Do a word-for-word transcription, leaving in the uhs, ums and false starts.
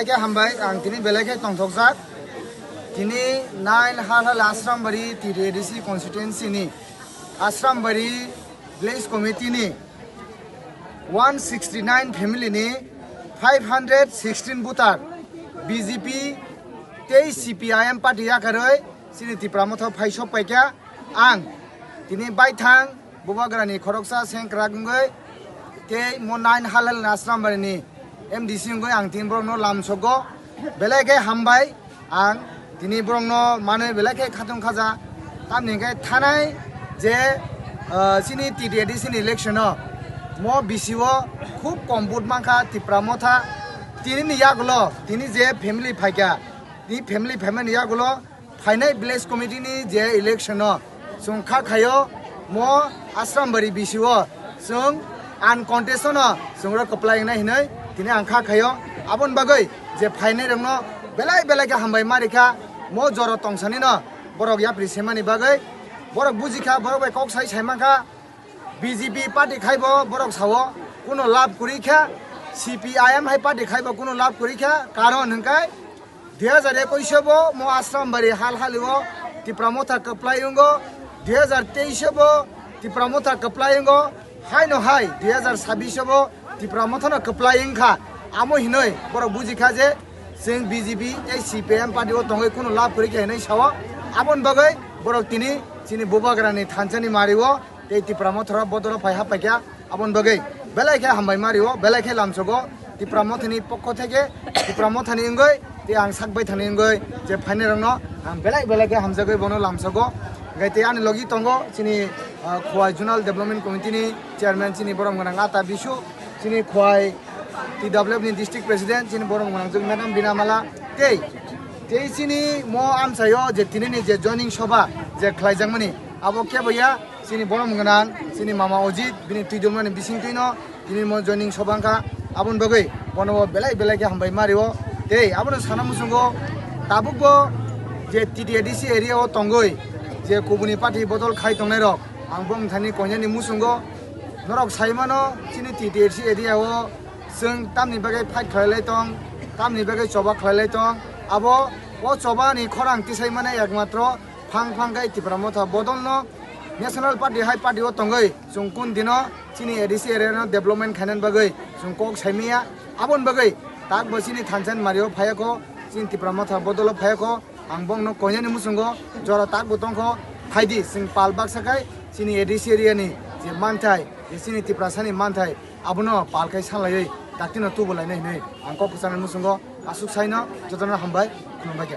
Belai khe hambai, ang tini belai khe tongthokjak. Tini nine Halhal Asrambari T T A D C constituency ni Asrambari village committee ni one sixty nine family ni five hundred sixteen voter B J P tei C P I M party yakarwi chini Tipra Motha phai sok paikha. Ang tini baithang Bubagrani khoroksa sengkrak wngwi tei mo nine Halhal Asrambari ni M D C wngwi ang tini borokno lamsogo. Belai khe hambai, ang tini borokno manwi belai khe khatung khaja. Tamni hwnkhe thanai je, ah, chini T T A D C ni election o mo B C o khub kom vote mankha Tipra Motha. Tini ni yagulo tini je family phaikha, tini family phaimani yagulo phainai village committee ni je election o chwng kha khaio mo Asrambari B C o chwng uncontested no chwng rok kwplai wngnai hinwi tini ang kha khaio. Aboni bagwi je phainai rokno belai belai khe hambai ma rikha, mo joro tongsani no borok yapri semani bagwi. Borok bujikha, borok bai kok sai sai mankha. B J P party khaibo borok sao kuno lab kwrwi kha, C P I M hai party khaibo kuno lab kwrwi kha, karon hwnkhe dui hazar ekwis bo mo Asrambari hal hali o Tipra Motha kwplai wngo, dui hazar teis bo Tipra Motha kwplai wngo, haino hai dui hazar sabis bo Tipra Motha no kwplai wngkha. Amo hinoi borok bujikha je chwng B J P tei C P I M party o tongwi kuno lab kwrwi kha hinoi sao. Aboni bagwi borok tini chini Bubagrani thansa ni mari o tei Tipra Motha rok bodol o phai ha paikha. Aboni bagwi belai khe hambai ma rio, belai khe lamsogo Tipra Mothani pokho theke, Tipra Mothani wngwi tei ang sak bai thani wngwi je phainai rokno ang belai belai khe hamjagwi bono lamsogo. Hwnkhe tei ani logi tongo chini, ah, Khowai Zonal Development Committee ni chairman chini borom gwnang Ata Bisu, chini Khowai T W F ni district president chini borom gwnang jwk Madam Bina Mala tei, tei chini mo amchaio je tini ni je joining soba je khlaijakmani abo kebo ya, chini borom gwnang, chini mama Ojit, bini twi dulmani bisingtwino, tini mo joining soba wngkha, aboni bagwi bono bo belai belai khe hambai ma rio. Tei abono sana muchungo tabukbo je T T A D C area o tongwi je kubuni party bodol khai tongnai rok, ang bo wngthani koinani muchungo norok sai mano chini T T A D C area o chwng tamni bagwi fight khlai lai tong, tamni bagwi choba khlai lai tong, abo o choba ni khorang tisai mane ekmatro phang phang khe Tipra Motha bodol no National Party hai party o tongwi chwng kun dino chini A D C area no development khainani bagwi chwng kok sai maya. Aboni bagwi tak bo chini thansa ni mari o phai kho, chini Tipra Motha bodol o phai kho, ang bongno koinani muchungo jora tak bo tong kho, phaidi chwng pal baksa khai chini A D C area ni je manthai, je chini Tiprasa ni manthai abono pal khai salaiwi daktino tubu lainai hinwi ang kok kwchangni muchungo aswk saino jotono hambai khulumbai kha.